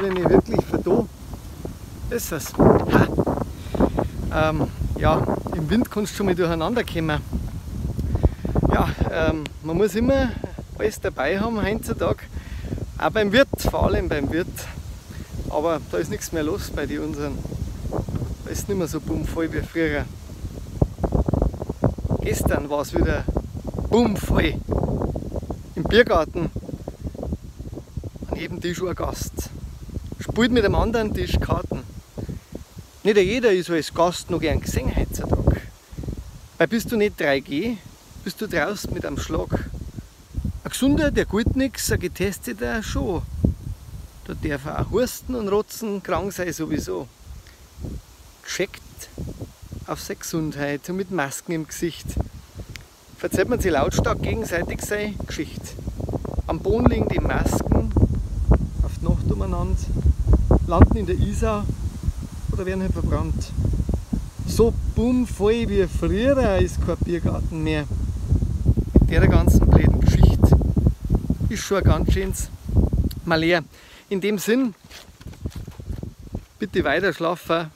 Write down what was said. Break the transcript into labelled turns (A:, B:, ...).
A: habe ich mich wirklich vertan. Ist es. Ha. Ja, im Wind kannst du schon mal durcheinander kommen. Ja, man muss immer alles dabei haben heutzutage. Auch beim Wirt, vor allem beim Wirt. Aber da ist nichts mehr los bei den unseren. Da ist nicht mehr so bummvoll wie früher. Gestern war es wieder bummvoll. Im Biergarten. An jedem Tisch ein Gast. Spielt mit einem anderen Tisch Karten. Nicht jeder ist als Gast noch gern gesehen heutzutage. Weil bist du nicht 3G, bist du draußen mit einem Schlag. Ein Gesunder, der gut nix, ein Getesteter schon. Da darf er auch husten und rotzen, krank sein sowieso. Gecheckt auf seine Gesundheit und mit Masken im Gesicht. Verzeiht man sich lautstark gegenseitig seine Geschichte. Am Boden liegen die Masken, auf die Nacht umeinander, landen in der Isar oder werden halt verbrannt. So bummvoll wie früher ist kein Biergarten mehr. Mit der ganzen blöden Geschichte ist schon ein ganz schönes Malheur. In dem Sinn, bitte weiter schlafen,